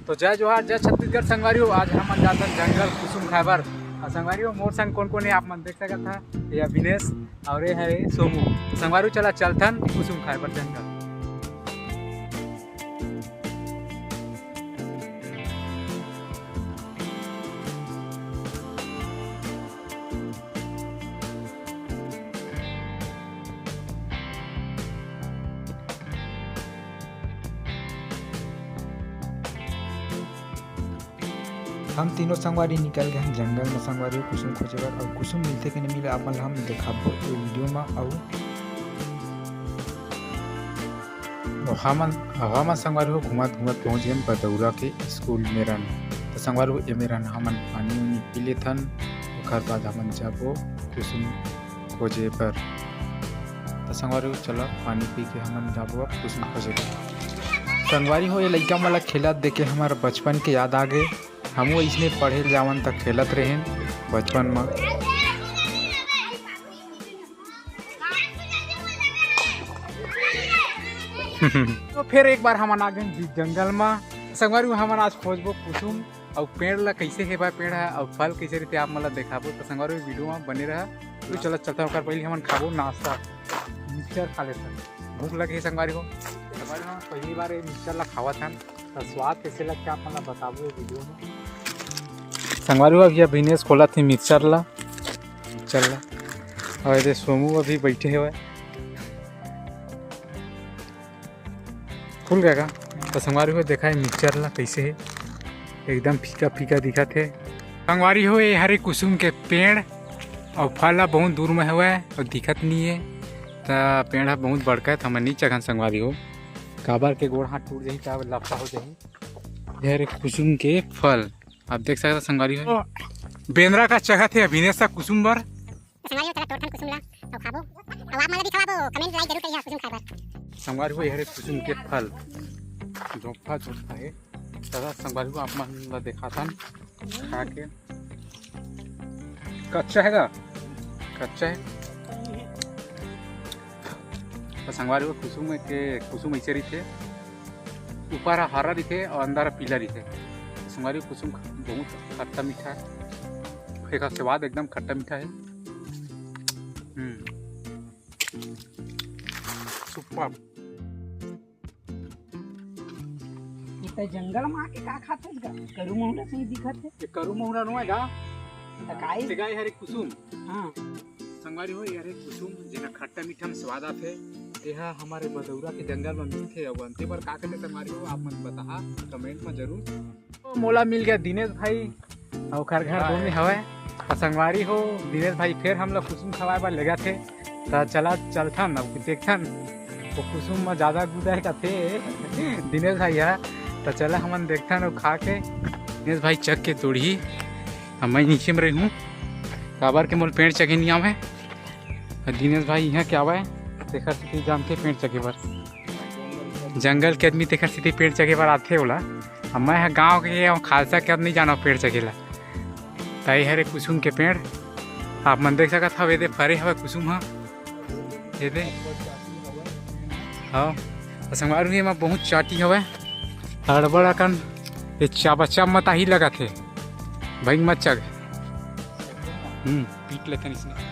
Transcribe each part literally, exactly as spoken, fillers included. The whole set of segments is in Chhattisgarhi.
तो जय जोहार, जय छत्तीसगढ़ संगवारी हो। आज हमन जाथन जंगल कुसुम खाए बर। अउ संगवारी हो, मोर संग कोन कोन हे आप मन देख सकत हा। ये अभिनेश अउ ये हरे सोमू। तो संगवारी हो, चला चलथन कुसुम खाए बर जंगल। हम तीनों संगवारी निकल गए हैं जंगल में संगवारी हो कुसुम खोजे बर। अउ कुसुम मिलथे कि नहीं मिले, आप मन ल हम दिखाबो ये वीडियो में। अउ हमन, हमन संगवारी हो घूमत घूमत पहुंच गए बदौरा के स्कूल मेरन। तो संगवारी हो, ए मेरन हमन पानी उनी पी लेथन, ओकर बाद हमन जाबो कुसुम खोजे बर। तो संगवारी हो, चलो पानी पी के हमन जाबो अब कुसुम खोजे बर। संगवारी हो, ये लइका मन ला खेलत देखे हमार बचपन के याद आ गए। हमू इसने पढ़े जावन त खेलत रहेन बचपन में। तो फिर एक बार हमन आ गए जी जंगल में। संगवारी हो, हमन आज खोजबो कुसुम अउ पेड़ ला कैसे हे भाई पेड़ है अउ फल कैसे रहते आप मन ला दिखाबो। तो संगवारी हो, वीडियो में बने रहा। तो चलत चलता ओकर पहले हमन खाबो नाश्ता, मिक्सचर खा लेथन। भूख लगे हे संगवारी हो। संगवारी हो, पहली बार ये मिक्सचर ला खावत हन, तो स्वाद कैसे लगथे आप मन ला बताबो ये वीडियो में। संगवारी हो, अभी अभिनेश खोलत हे मिक्सचर ला, मिक्सचर ला। अउ ये सोमू अभी बैठे हुए। खुल गया का? तो संगवारी हो, देखा है मिक्सचर ला कैसे है, एकदम फीका फीका दिखत है। संगवारी हो, ये हरे कुसुम के पेड़ अउ फल ला बहुत दूर में हवय अउ दिखत नहीं है। त पेड़ ह बहुत बड़का है, त हमन नहीं चघन संगवारी हो, काबर के गोड़ हाथ टूट जाही, का लपटा हो जाही। ये हरे कुसुम के फल आप देख सकत संगवारी हो, बेंदरा का चघत है अभिनेश का कुसुम बर। संगवारी हो, चला तोड़थन कुसुम ला अउ खाबो। अउ आप मन ला भी खवाबो, कमेंट लाइक जरूर करिहा कुसुम खाए बर। संगवारी हो, ये हरे कुसुम के फल, झोंफा झोंफा है। चला संगवारी हो, आप मन ला देखाथन खा के। कच्चा है का? कच्चा है। तो संगवारी हो, कुसुम के, कुसुम ऐसे रहिथे, ऊपर ह हरा रहिथे अउ अंदर ह पीला रहिथे। संगवारी हो, कुसुम ख-, बहुत खट्टा मीठा है, एकर स्वाद एकदम खट्टा मीठा है। हम्म, सुपर। ये त जंगल में आके का खात हस गा? करू महुरा सही दिखत हे। ये करू महुरा नो है गा? त काई? ते गाय हरे कुसुम। हाँ। संगवारी हो, ये हरे कुसुम, जेना खट्टा मीठा में स्वाद आथे। ये ह हमारे बदौरा के जंगल में मिलथे। अउ अंते बर का कहते संगवारी हो, आप मन बताहा कमेंट में जरूर। तो मोला मिल गया दिनेश भाई, अउ ओकर घर दोनों हवय। अउ संगवारी हो, दिनेश भाई फिर हम लोग कुसुम खवाए बर ले जाथे। त चला चलथन, अब देखथन वो कुसुम में ज्यादा गुदा है कथे दिनेश भाई ह। त चला हमन देखथन अउ खा के। दिनेश भाई चघ के तोड़ही, अब मैं नीचे में रहूँ, काबर के मोल पेड़ चघे नहीं आवे। अउ दिनेश भाई यहाँ के आवे, तेखर सेती जानथे पेड़ चघे बर। जंगल के आदमी तेखर सेती पेड़ चघे बर आथे ओला। अब मैं ह गाँव के, अउ खालसा के, अब नहीं जाना पेड़ चघे ला। त ये हरे कुसुम के पेड़, आप मन देख सकत हव, एदे फरे हवय कुसुम ह, एदे। हाँ, त संगवारी हो, एमा बहुत चाटी हवय, हड़बड़ अकन ये चाबा चाब मत आही लगत हे, भाई मत चघ। हम्म, पीट लेथन इसने।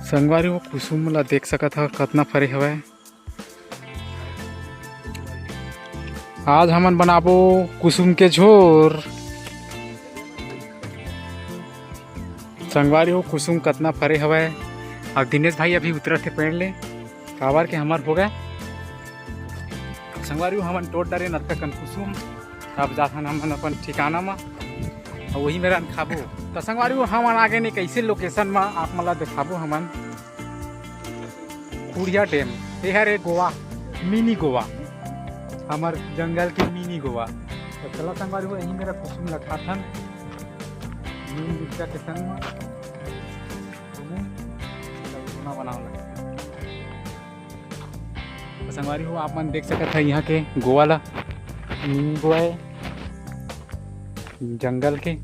संगवारी हो, कुसुम ला देख सकत हव, कतना फरे हवय। आज हमन बनाबो कुसुम के झोर। संगवारी हो, कुसुम कतना फरे हवय। अब दिनेश भाई अभी उतरत हे पेड़ ले, काबर के हमर हो गए। संगवारी हो, हमन टोट डरे नतका कन कुसुम। अब जाथन हमन अपन ठिकाना म, अउ वही मेरन खाबो। त संगवारी हो, हमन आ गए ने कैसे लोकेशन म, आप मन ला देखाबो हमन। कुड़िया डैम, ये हरे गोवा, मिनी गोवा, हमर जंगल के मिनी गोवा। त चला संगवारी हो, यही मेरा कुसुम ला खाथन, नून मिर्चा के संग म, घूमू, तब खाना बनाओ लगा। त संगवारी हो, आप मन देख सकत ह यहाँ के गोवा ला, मिनी गोवा है, जंगल के।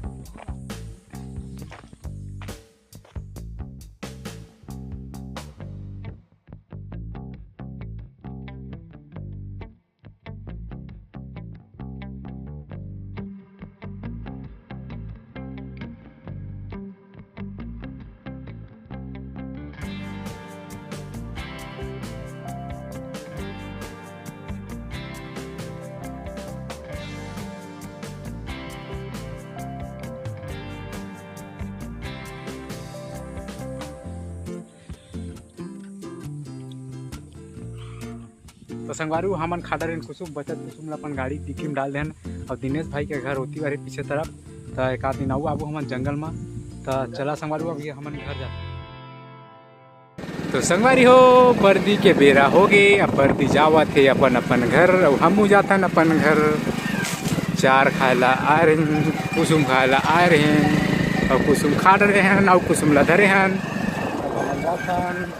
तो संगवारी हो, हमन खा डरेन कुसुम, बचत कुसुम ला अपन गाड़ी डिक्की में डाल देन। और दिनेश भाई के घर होती वाले पीछे तरफ, तो एक आध दिन आऊ आबू हमन जंगल में। तो चला संगवारी हो, अभी हमन घर जाते। तो संगवारी हो, बरदी के बेरा हो गे, अब बरदी जावत हे अपन अपन घर, अउ हमू जाथन अपन घर। चार खाए ला आए रहेन, कुसुम खाए ला आए रहेन, अउ कुसुम खा डरे हन, अउ कुसुम ला धरे हन। अब हमन जाथन।